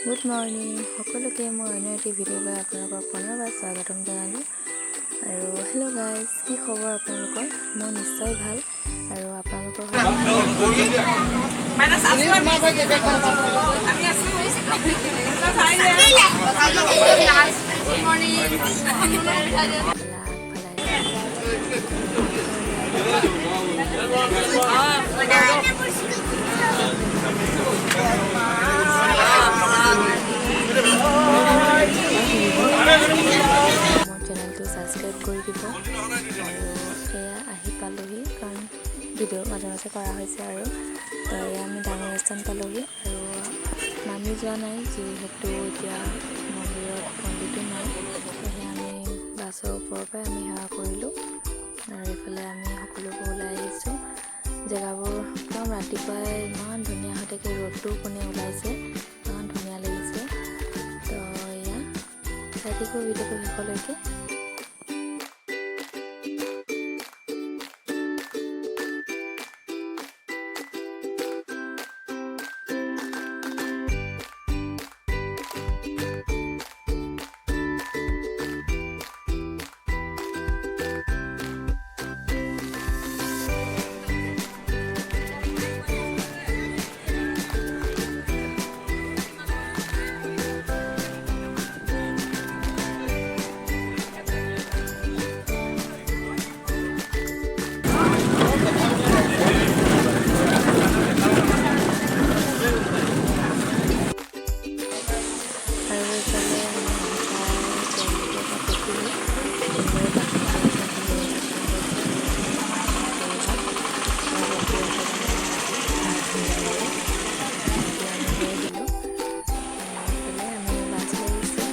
Good morning সকলোকে। মই অন্য এটি ভিডিঅ'লৈ আপোনালোকক পুনৰবাৰ স্বাগতম জনালোঁ। আৰু হেল্ল' গাইজ, কি খবৰ আপোনালোকৰ? মোৰ নিশ্চয় ভাল আৰু আপোনালোকৰ? মোৰ চেনেলটো ছাবস্ক্ৰাইব কৰি দিব। আৰু এয়া আহি পালোহি, কাৰণ ভিডিঅ' মাজে মাজে কৰা হৈছে। আৰু তো এয়া আমি ডাঙৰ স্থান পালোহি আৰু নামি যোৱা নাই, যিহেতু এতিয়া মন্দিৰত পণ্ডিতো নাই। সেয়েহে আমি বাছৰ ওপৰৰ পৰাই আমি সেৱা কৰিলোঁ আৰু এইফালে আমি সকলোবোৰ ওলাই আহিছোঁ। জেগাবোৰ একদম ৰাতিপুৱাই ইমান ধুনীয়া হৈ থাকে, ৰ'দটো কোনে ওলাইছে, ইমান ধুনীয়া লাগিছে। তো এয়া চাই থাকিব ভিডিঅ'টো শেষলৈকে। আৰু এইফালে আমি আহি পাই তেওঁলোকে তাত দেখিলোঁ সুন্দৰ বাসুদেৱ দৰ্শন কৰিছে আৰু ৰখি আছে, মানে এতিয়া আমি লৈ দিলোঁ। এইফালে আমি বাছ লৈ আহিছোঁ,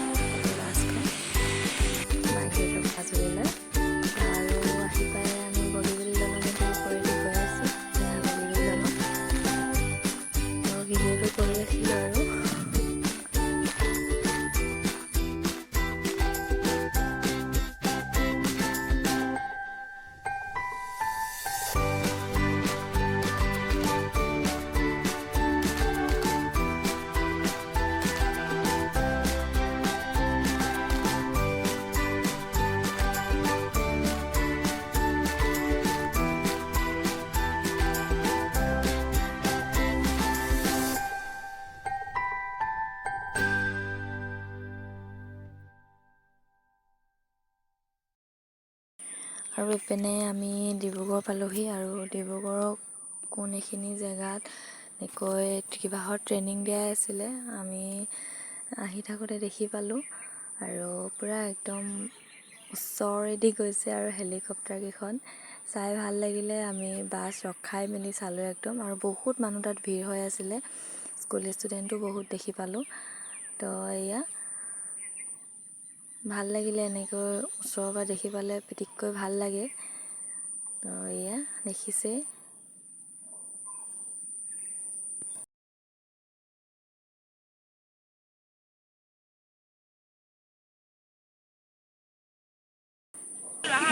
বাছখন মাৰ্কেটৰ মাজুলীলৈ। আৰু আহি পাই আমি বগীবিল দলঙত ওপৰেদি গৈ আছোঁ। এয়া বগীবিল দলং। তো ভিডিঅ'টো কৰি আছিলোঁ। আৰু আৰু ইপিনে আমি ডিব্ৰুগড় পালোহি। আৰু ডিব্ৰুগড়ৰ কোন এইখিনি জেগাত এনেকৈ কিবাহৰ ট্ৰেইনিং দিয়াই আছিলে, আমি আহি থাকোঁতে দেখি পালোঁ। আৰু পূৰা একদম ওচৰেদি গৈছে আৰু হেলিকপ্টাৰকেইখন চাই ভাল লাগিলে। আমি বাছ ৰখাই মেলি চালোঁ একদম। আৰু বহুত মানুহ তাত ভিৰ হৈ আছিলে, স্কুল ষ্টুডেণ্টো বহুত দেখি পালোঁ। তো এয়া ভাল লাগিলে, এনেকৈ ওচৰৰ পৰা দেখি পালে পিটিককৈ ভাল লাগে। তো এয়া দেখিছেই।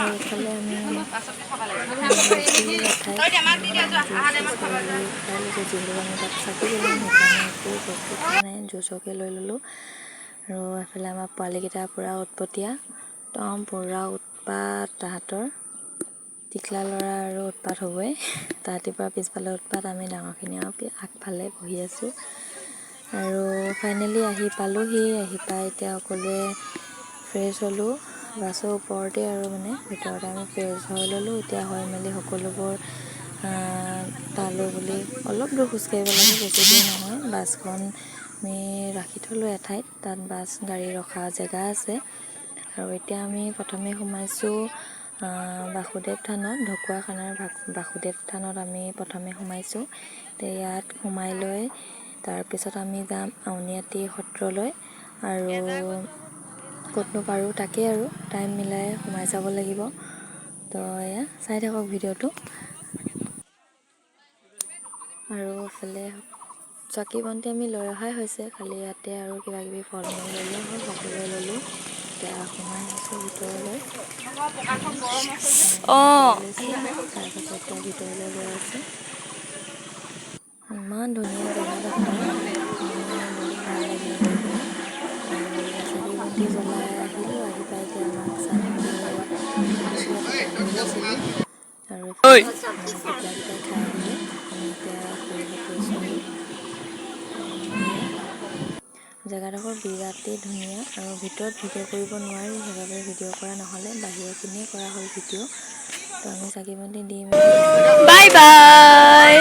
আৰু এইফালে আমি খাই লৈছোঁ, যিহেতু আমি তাত চাকি জ্বলাম, সেইকাৰণে একো বস্তু খোৱা নাই, জুচকে লৈ ল'লোঁ। আৰু এইফালে আমাৰ পোৱালীকেইটা পূৰা উৎপতীয়া, একদম পূৰা উৎপাত তাহাঁতৰ। টিকলা ল'ৰা আৰু উৎপাত হ'বই। তাহাঁতি পূৰা পিছফালে উৎপাত, আমি ডাঙৰখিনি আৰু আগফালে বহি আছোঁ। আৰু ফাইনেলি আহি পালোহি। আহি পাই এতিয়া সকলোৱে ফ্ৰেছ হ'লোঁ বাছৰ ওপৰতে আৰু মানে ভিতৰতে আমি ফ্ৰেছ হৈ ল'লোঁ। এতিয়া হৈ মেলি সকলোবোৰ তালৈ বুলি অলপ দূৰ খোজকাঢ়িব লাগে, বেছি দূৰ নহয়। বাছখন আমি ৰাখি থ'লোঁ এঠাইত, তাত বাছ গাড়ী ৰখা জেগা আছে। আৰু এতিয়া আমি প্ৰথমে সোমাইছোঁ বাসুদেৱ থানত, ঢকুৱাখানাৰ বাসুদেৱ থানত আমি প্ৰথমে সোমাইছোঁ। এতিয়া ইয়াত সোমাই লৈ তাৰপিছত আমি যাম আউনীআটী সত্ৰলৈ। আৰু ক'তনো পাৰোঁ তাকেই আৰু টাইম মিলাই সোমাই যাব লাগিব। তো এয়া চাই থাকক ভিডিঅ'টো। আৰু এইফালে চাকি বন্তি আমি লৈ অহাই হৈছে, খালি ইয়াতে আৰু কিবা কিবি ফল মূল লৈ লোৱা হ'ল, সকলোৱে ল'লোঁ। এতিয়া সোমাই আহিছোঁ ভিতৰলৈ। তাৰপাছত এতিয়া ভিতৰলৈ গৈ আছোঁ। ইমান ধুনীয়া জেগাডোখৰ, বহুত ভাল লাগিলে। জেগাডোখৰ বিৰাটেই ধুনীয়া আৰু ভিতৰত ভিডিঅ' কৰিব নোৱাৰি, সেইবাবে ভিডিঅ' কৰা নহ'লে, বাহিৰৰখিনিয়ে কৰা হ'ল ভিডিঅ'। তো আমি চাকি বন্তি দি মেলি বাই বাই।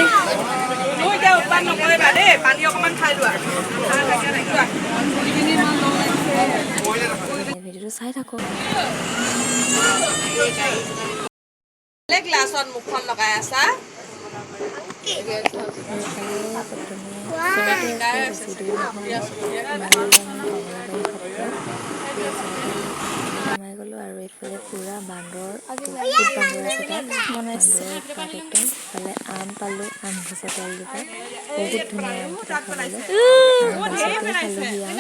তুমি এতিয়া উৎপাত নকৰিবা দেই, পানী অকণমান খাই লোৱা। যোৱা। ভিডিঅ'টো চাই থাকক। গ্লাছত মুখখন লগাই আছা। আৰু এইফালে প্ৰথমে ওচৰতে আছে, বেছি দূৰ নহয়, সোমাই গ'লোঁ আমি কমলাবাৰী সত্ৰ। ওচৰতে সোমাই গ'লোঁ আৰু এইফালে পূৰা বান্দৰ, বহুত বান্দৰ আছে তাত। বান্দৰৰ উৎপাত একদম। ইফালে আম পালোঁ, আম গছৰ তলজোপাত বহুত ধুনীয়া আমকেইটা খাবলৈ আৰু গছতে খালোহি আম।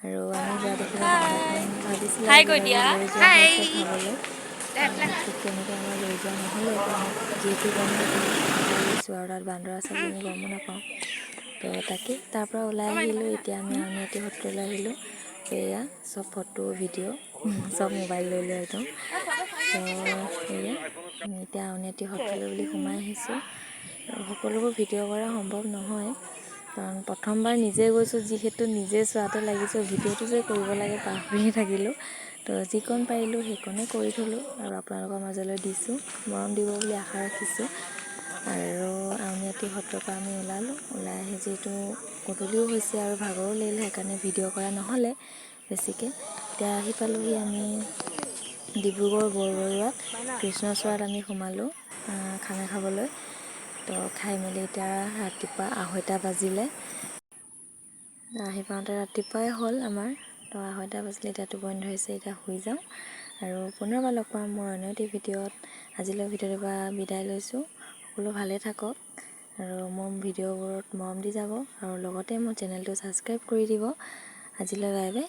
আৰু আমি যোৱা দেখি বান্দৰখন ভাবিছিলে হাই কৈ দিয়া। লৈ যোৱা হৈছে খাবলৈ। ঠিক তেনেকৈ আমাৰ লৈ যোৱা নহ'লে, কাৰণ যিহেতু গম নাপাওঁ আহিছোঁ আৰু তাত বান্দৰ আছে বুলি আমি গমো নাপাওঁ। তো তাকে তাৰ পৰা ওলাই আহিলোঁ। এতিয়া আমি আউনীআটী সত্ৰলৈ আহিলোঁ। এয়া চব ফটো ভিডিঅ' চব মোবাইল লৈ লৈ একদম। তো এয়া আমি এতিয়া আউনীআটী সত্ৰলৈ বুলি সোমাই আহিছোঁ আৰু সকলোবোৰ ভিডিঅ' কৰা সম্ভৱ নহয়, কাৰণ প্ৰথমবাৰ নিজে গৈছোঁ যিহেতু নিজে চোৱাতে লাগিছোঁ, ভিডিঅ'টো যে কৰিব লাগে পাহৰিয়ে থাকিলোঁ। তো যিকণ পাৰিলোঁ সেইকণে কৰি থ'লোঁ আৰু আপোনালোকৰ মাজলৈ দিছোঁ, মৰম দিব বুলি আশা ৰাখিছোঁ। আৰু আউনীআটী সত্ৰৰ পৰা আমি ওলালোঁ। ওলাই আহি যিহেতু গধূলিও হৈছে আৰু ভাগৰো লাগিলে, সেইকাৰণে ভিডিঅ' কৰা নহ'লে বেছিকৈ। এতিয়া আহি পালোহি আমি ডিব্ৰুগড় বৰবৰুৱাত, কৃষ্ণচূড়াত আমি সোমালোঁ খানা খাবলৈ। তো খাই মেলি এতিয়া ৰাতিপুৱা 2:30 বাজিলে। আহি পাওঁতে ৰাতিপুৱাই হ'ল আমাৰ। তো 2:30 বাজিলে, এতিয়া টোপনি ধৰিছে, এতিয়া শুই যাওঁ আৰু পুনৰবাৰ লগ পাম মোৰ অন্য এটি ভিডিঅ'ত। আজিলৈ ভিডিঅ'টোৰ পৰা বিদায় লৈছোঁ। সকলো ভালে থাকক আৰু মোৰ ভিডিঅ'বোৰত মৰম দি যাব আৰু লগতে মোৰ চেনেলটো ছাবস্ক্ৰাইব কৰি দিব। আজিলৈ বাই বাই।